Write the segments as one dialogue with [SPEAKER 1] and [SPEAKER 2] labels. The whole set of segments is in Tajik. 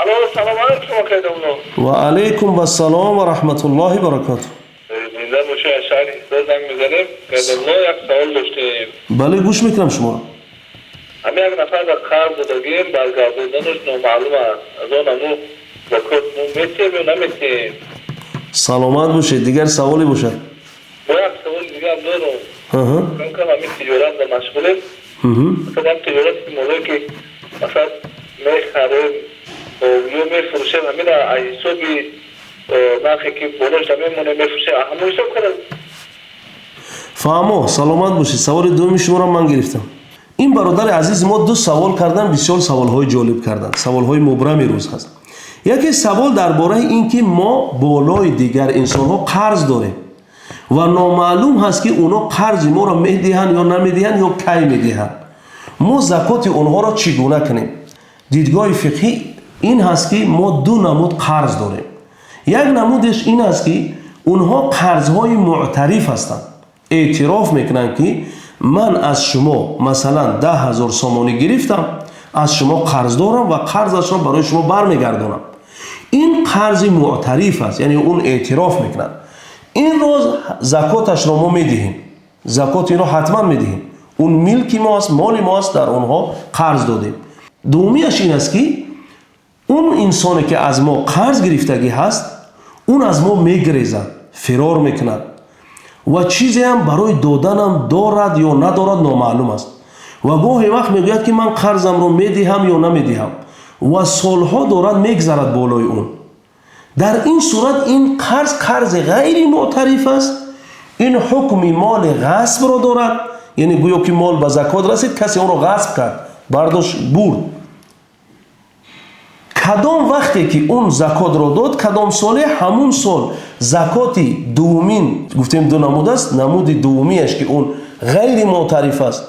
[SPEAKER 1] Алло, салом алейкум, акай домло.
[SPEAKER 2] Ва алайкум вассалом ва раҳматуллоҳи баракату.
[SPEAKER 1] Зинда бошед, аз шаҳри Ҳисор занг мезанем. Домло, як савол доштем.
[SPEAKER 2] Бале, гӯш мекунам шуморо.
[SPEAKER 1] Ҳамин як нафар дар қарз додагем, баргардонданаш номаълум аст. Аз он ҳаму закот мо метиҳем ё наметиҳем?
[SPEAKER 2] Саломат бошед. Дигар саволе бошад?
[SPEAKER 1] Бо як саволи дигарам дорам. Кам ҳамин тиҷорат ба машғулем. Масалан, тиҷорати молое, ки масалан мехарем ё мефурӯшем, ҳамина аз ҳисоби нархе, ки болош мемонем, мефурӯшем, ҳамон ҳисоб кардам.
[SPEAKER 2] Фаҳмо, саломат бошед. Саволи дуюми шуморо ман гирифтам. Ин бародари азизи мо ду савол кардан, бисёр саволҳои ҷолиб карданд, саволҳои мубрами рӯз ҳаст. Яке савол дар бораи ин, ки мо болои дигар инсонҳо қарз дорем ва номаълум ҳаст, ки онҳо қарзи моро медиҳанд ё намедиҳанд ё кай медиҳанд, мо закоти онҳоро чӣ гуна кунем? Дидгоҳи фиқҳӣ ин ҳаст, ки мо ду намуд қарз дорем. Як намудеш ин аст, ки онҳо қарзҳои муътариф ҳастанд, эътироф мекунанд, ки ман аз шумо, масалан, 10 000 сомонӣ гирифтам, аз шумо қарз дорам ва қарзашро барои шумо бармегардонам. Ин қарзи муътариф аст, яъне он эътироф мекунад. Инро закоташро мо медиҳем, закоти инро ҳатман медиҳем. Он милки мо аст, моли мо аст, дар онҳо қарз додем. Дуввумиаш ин аст, ки он инсоне, ки аз мо қарз гирифтагӣ ҳаст, он аз мо мегирезад, фирор мекунад ва чизеам барои доданам дорад ё надорад, номаълум аст, ва гоҳе вақт мегӯяд, ки ман қарзамро медиҳам ё намедиҳам, ва солҳо дорад мегзарад болои он. Дар ин сурат ин қарз қарзи ғайри муътариф аст, ин ҳукми моли ғасбро дорад, яъне гӯё ки мол ба закот расид, касе онро ғасб кард, бардошт, бурд. Кадом вақте ки он закотро дод, кадом соле, ҳамун сол закоти дуввумин, гуфтем, ду намуд аст, намуди дуввумиаш, ки он ғайри муътариф аст,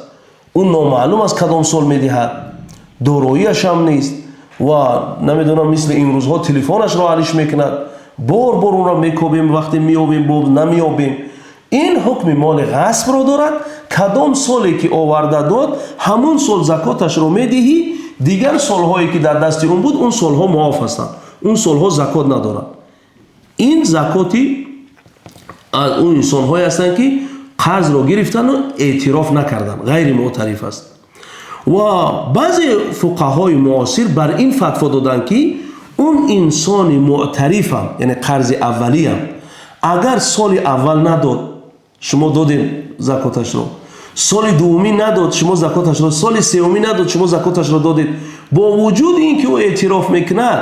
[SPEAKER 2] он номаълум аст, кадом сол медиҳад, дороиашам нест ва намедонам, мисли имрӯзҳо телефонашро алиш мекунад, бор бор онро мекобем, вақте меёбем, бо намеёбем, ин ҳукми моли ғасбро дорад. Кадом соле ки оварда дод, ҳамун сол закоташро медиҳӣ. Дигар солҳое, ки дар дасти он буд, он солҳо муоф ҳастанд, он солҳо закот надорад. Ин закоти он инсонҳое ҳастанд, ки қарзро гирифтану эътироф накарданд, ғайри муътариф аст. Ва баъзе фуқаҳои муосир бар ин фатво доданд, ки он инсони муътарифам, яъне қарзи аввалиям, агар соли аввал надод, шумо додем закоташро, соли дуввумӣ надод, шумо закоташро, соли сеюмӣ надод, шумо закоташро додед, бо вуҷуди ин ки ӯ эътироф мекунад,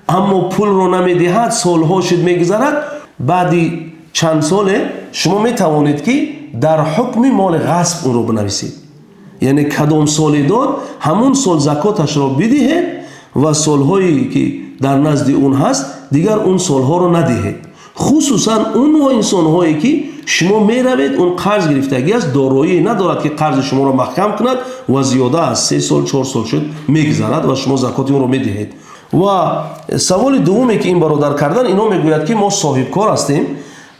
[SPEAKER 2] аммо пулро намедиҳад, солҳо шуд, мегузарад, баъди чанд соле шумо метавонед, ки дар ҳукми моли ғасб онро бинависед, яъне кадом соле дод, ҳамун сол закоташро бидиҳед ва солҳое, ки дар назди он ҳаст, дигар он солҳоро надиҳед. Хусусан онҳо инсонҳое, ки шумо меравед, он қарз гирифтагӣ аст, дороие надорад, ки қарзи шуморо маҳкам кунад, ва зиёда аз 3 сол, 4 сол шуд, мегузарад ва шумо закоти онро медиҳед. Ва саволи дуввуме, ки ин бародар кардан, ино мегӯяд, ки мо соҳибкор ҳастем,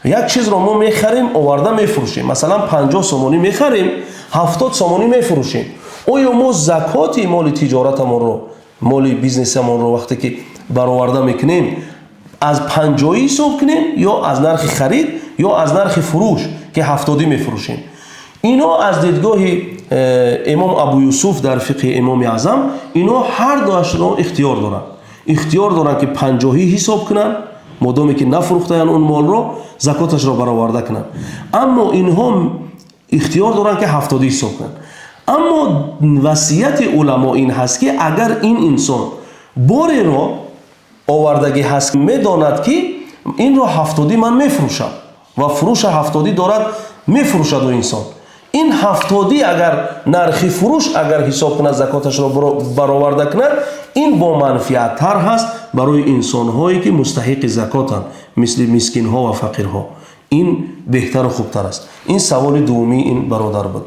[SPEAKER 2] як чизро мо мехарем, оварда мефурӯшем, масалан, 50 сомонӣ мехарем, 70 сомонӣ мефурӯшем. Оё мо закоти моли тиҷоратамонро, моли бизнесамонро, вақте ки бароварда мекунем, аз 50-ӣ ҳисоб кунем ё аз нархи харид ё аз нархи фурӯш, ки 70-ӣ мефурӯшем? Ино аз дидгоҳи имом Абу Юсуф дар фиқҳи Имоми Аъзам, ино ҳар дуашро ихтиёр доранд. Ихтиёр доранд, ки 50-ӣ ҳисоб кунанд, модоме ки нафурӯхтаянд он молро, закоташро бароварда кунанд, аммо инҳо ихтиёр доранд, ки 70-ӣ ҳисоб кунанд. Аммо васияти уламо ин ҳаст, ки агар ин инсон бореро овардагӣ ҳаст, медонад, ки инро 70-ӣ ман мефурӯшам, ва фурӯша 70-ӣ дорад, мефурӯшад, ӯ инсон ин 70-ӣ агар нархи фурӯш агар ҳисоб кунад, закоташро бароварда кунад, ин боманфиаттар ҳаст барои инсонҳое, ки мустаҳиқи закотанд, мисли мискинҳо ва фақирҳо. Ин беҳтару хубтар аст. Ин саволи дуввумии ин бародар буд.